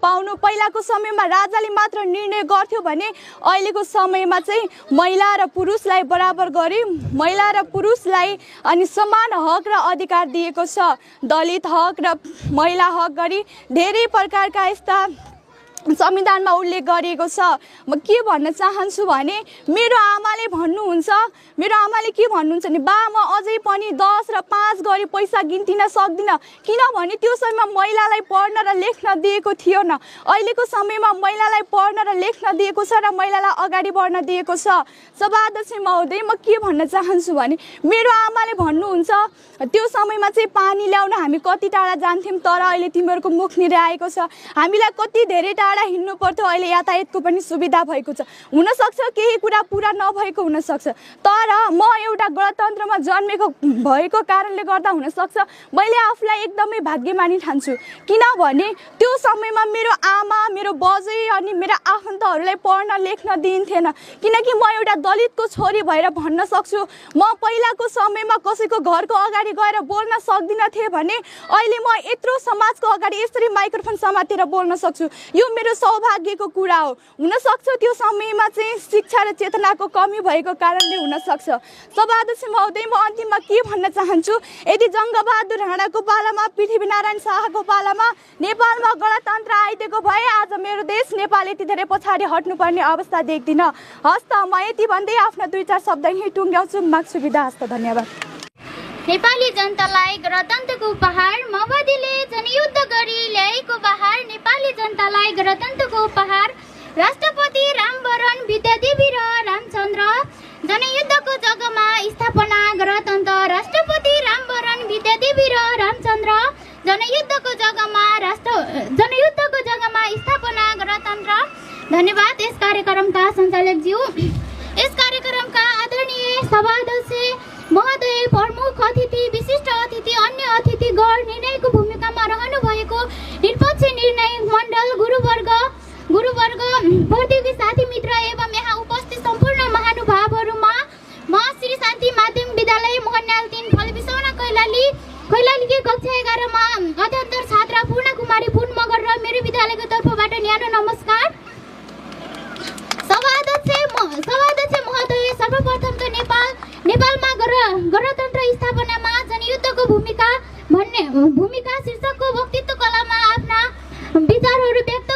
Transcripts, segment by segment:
पाउनु पहिलाको समयमा राजाले मात्र निर्णय गर्थ्यो भने अहिलेको समयमा चाहिँ महिला र पुरुषलाई बराबर गरी महिला र पुरुषलाई अनि समान हक र अधिकार दिएको छ। दलित हक र महिला हक गरी धेरै प्रकारका यस्ता संविधानमा उल्लेख गरिएको छ। म के भन्न चाहन्छु भने मेरो आमाले भन्नुहुन्छ के भन्नुहुन्छ भने बा म अझै पनि 10 र 5 गरी पैसा गिन्तिन सक्दिनँ, किनभने त्यो समयमा महिलालाई पढ्न र लेख्न दिएको थिएन। अहिलेको समयमा महिलालाई पढ्न र लेख्न दिएको छ र महिलालाई अगाडि बढ्न दिएको छ। सभाध्यक्ष महोदय, म के भन्न चाहन्छु भने मेरो आमाले भन्नुहुन्छ त्यो समयमा चाहिँ पानी ल्याउन हामी कति टाढा जान्थ्यौँ, तर अहिले तिमीहरूको मुख निराएको छ। हामीलाई कति धेरै टाढा हिँड्नु पर्थ्यो, अहिले यातायातको पनि सुविधा भएको छ। हुनसक्छ केही कुरा पुरा नभएको हुनसक्छ, तर म एउटा गणतन्त्रमा जन्मेको भएको कारणले गर्दा हुनसक्छ मैले आफूलाई एकदमै भाग्यमानी ठान्छु, किनभने त्यो समयमा मेरो आमा, मेरो बजै अनि मेरो आफन्तहरूलाई पढ्न लेख्न दिइन्थेन। किनकि म एउटा दलितको छोरी भएर भन्न सक्छु, म पहिलाको समयमा कसैको घरको अगाडि गएर बोल्न सक्दिनँ थिएँ भने अहिले म यत्रो समाजको अगाडि यसरी माइक्रोफोन समातेर बोल्न सक्छु। यो मेरो सौभाग्यको कुरा हो। हुनसक्छ त्यो समयमा चाहिँ शिक्षा र चेतनाको कमी भएको कारणले हुनसक्छ। सभाध्यक्ष महोदय, म अन्तिममा के भन्न चाहन्छु, यदि जङ्गबहादुर राणाको पालामा, पृथ्वीनारायण शाहको पालामा नेपालमा गणतन्त्र आइदिएको भए आज मेरो देश नेपाल यति धेरै पछाडि हट्नुपर्ने अवस्था देख्दिनँ। हस्त म यति भन्दै आफ्ना 2-4 शब्द यहीँ टुङ्ग्याउँछु। माग्छु बिदा। हस्त, धन्यवाद। नेपाली जनतालाई गणतन्त्रको उपहार, माओवादीले जनयुद्ध गरी ल्याएको बहार। नेपाली जनतालाई गणतन्त्रको उपहार, राष्ट्रपति रामवरण, विद्यादेवी र रामचन्द्र। जनयुद्धको जग्गामा स्थापना गणतन्त्र, राष्ट्रपति रामवरण, विद्यादेवी र रामचन्द्र। जनयुद्धको जग्गामा स्थापना गणतन्त्र। धन्यवाद यस कार्यक्रमका सञ्चालकज्यू, यस कार्यक्रमका आदरणीय सभाध्यक्ष महोदय, प्रमुख अतिथि, विशिष्ट अतिथि, अन्य अतिथि, गण निर्णयको भूमिकामा रहनु भएको निष्पक्ष निर्णय मण्डल, गुरुवर्ग, प्रतियोगी साथी मित्र एवं यहाँ उपस्थित सम्पूर्ण महानुभावहरूमा म श्री शान्ति माध्यमिक विद्यालय मोहनलाल 3 फलबिसौना कैलालीकी कक्षा 11 मा अध्ययनरत छात्रा पूर्ण कुमारी पुन मगर र मेरो विद्यालयको तर्फबाट न्यानो नमस्कार। सभाध्यक्ष महोदय, सर्वप्रथम त नेपालमा गणतन्त्र स्थापनामा जनयुद्धको भूमिका शीर्षकको वक्तृत्व कलामा आफ्ना विचारहरू व्यक्त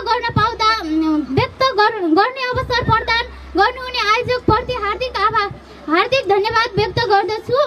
गर्ने अवसर प्रदान गर्नुहुने आयोजक प्रति हार्दिक धन्यवाद व्यक्त गर्दछु।